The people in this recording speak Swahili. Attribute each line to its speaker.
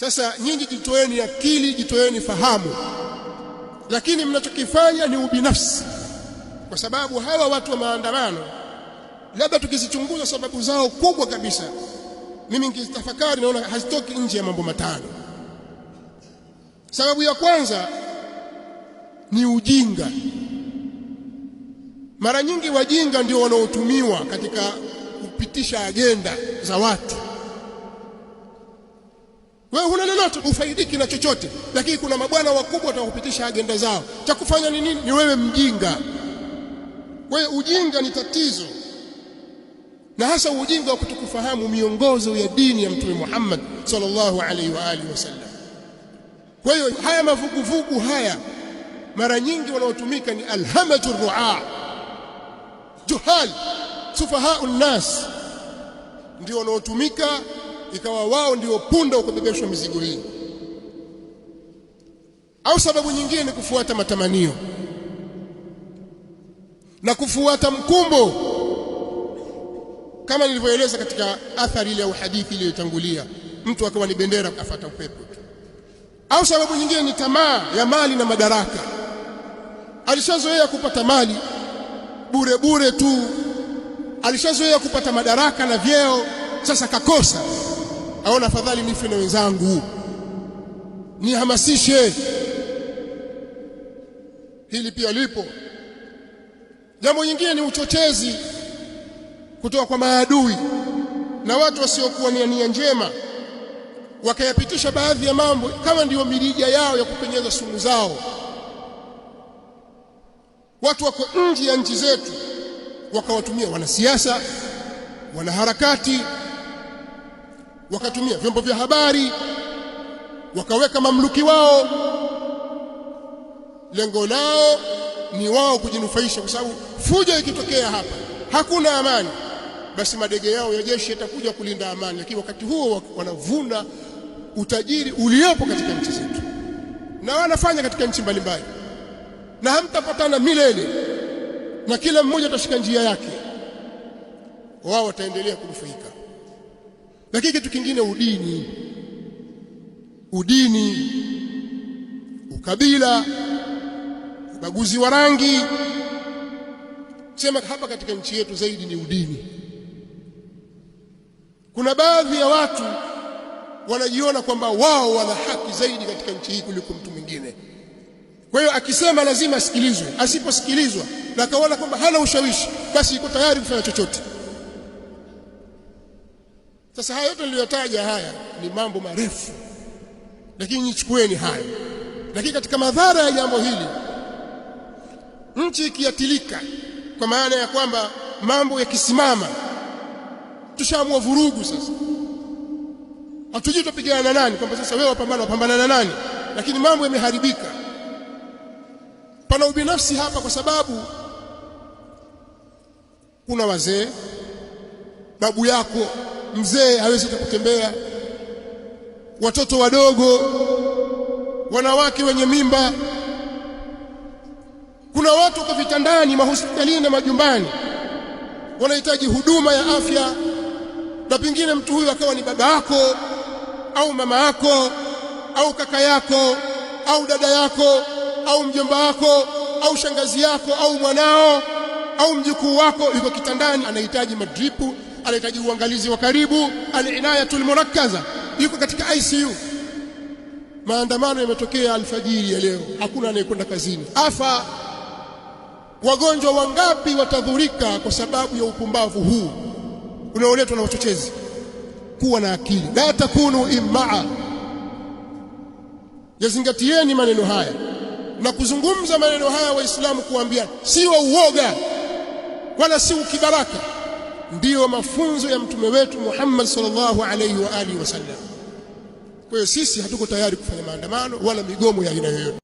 Speaker 1: Sasa nyinyi jitoeni akili, jitoeni fahamu, lakini mnachokifanya ni ubinafsi, kwa sababu hawa watu wa maandamano, labda tukizichunguza sababu zao kubwa kabisa, mimi nikizitafakari naona hazitoki nje ya mambo matano. Sababu ya kwanza ni ujinga. Mara nyingi wajinga ndio wanaotumiwa katika kupitisha agenda za watu. Wewe huna lolote, ufaidiki na chochote, lakini kuna mabwana wakubwa watakupitisha agenda zao. Cha kufanya ni nini? Ni wewe mjinga. Kwa hiyo ujinga ni tatizo, na hasa ujinga wa kutokufahamu miongozo ya dini ya Mtume Muhammad sallallahu alaihi wa alihi wasallam. Kwa hiyo haya mavuguvugu haya mara nyingi wanaotumika ni alhamatu ruaa, juhal, sufahau nnas, ndio wanaotumika, ikawa wao ndio punda wa mizigo hii. Au sababu nyingine ni kufuata matamanio na kufuata mkumbo, kama nilivyoeleza katika athari ile au hadithi iliyotangulia, mtu akawa ni bendera afata upepo tu. Au sababu nyingine ni tamaa ya mali na madaraka. Alishazoea kupata mali bure bure tu, alishazoea kupata madaraka na vyeo, sasa kakosa, aona afadhali nife na wenzangu, nihamasishe. Hili pia lipo. Jambo nyingine ni uchochezi kutoka kwa maadui na watu wasiokuwa na nia njema, wakayapitisha baadhi ya mambo kama ndiyo mirija yao ya kupenyeza sumu zao. Watu wako nje ya nchi zetu wakawatumia wanasiasa, wanaharakati, wakatumia vyombo vya habari, wakaweka mamluki wao. Lengo lao ni wao kujinufaisha, kwa sababu fujo ikitokea hapa hakuna amani, basi madege yao ya jeshi yatakuja kulinda amani, lakini wakati huo wanavuna utajiri uliopo katika nchi zetu, na wanafanya katika nchi mbalimbali, na hamtapatana milele, na kila mmoja atashika njia yake, wao wataendelea kunufaika. Lakini kitu kingine, udini, udini, ukabila, ubaguzi wa rangi. Sema hapa katika nchi yetu zaidi ni udini. Kuna baadhi ya watu wanajiona kwamba wao wana haki zaidi katika nchi hii kuliko mtu mwingine. Kwa hiyo akisema lazima asikilizwe, asiposikilizwa na akaona kwamba hana ushawishi, basi yuko tayari kufanya chochote. Sasa haya yote niliyotaja haya ni mambo marefu, lakini nichukueni hayo. Lakini katika madhara ya jambo hili, nchi ikiatilika, kwa maana ya kwamba mambo yakisimama, tushaamua vurugu sasa, hatujui tupigana na nani, kwamba sasa wewe wapambana, wapambana na nani, lakini mambo yameharibika. Pana ubinafsi hapa, kwa sababu kuna wazee, babu yako mzee hawezi kutembea, watoto wadogo, wanawake wenye mimba, kuna watu wako vitandani, mahospitalini na majumbani, wanahitaji huduma ya afya, na pengine mtu huyu akawa ni baba yako au mama yako au kaka yako au dada yako au mjomba wako au shangazi yako au mwanao au mjukuu wako, yuko kitandani, anahitaji madripu, anahitaji uangalizi wa karibu, alinayatul murakkaza, yuko katika ICU. Maandamano yametokea alfajiri ya leo, hakuna anayekwenda kazini. Afa, wagonjwa wangapi watadhurika kwa sababu ya upumbavu huu unaoletwa na wachochezi? Kuwa na akili, la takunu immaa. Yazingatieni maneno haya na kuzungumza maneno haya Waislamu, kuambia si wa uoga wala si ukibaraka, ndiyo mafunzo ya mtume wetu Muhammad sallallahu alaihi wa alihi wasallam. Kwa hiyo sisi hatuko tayari kufanya maandamano wala migomo ya aina yoyote.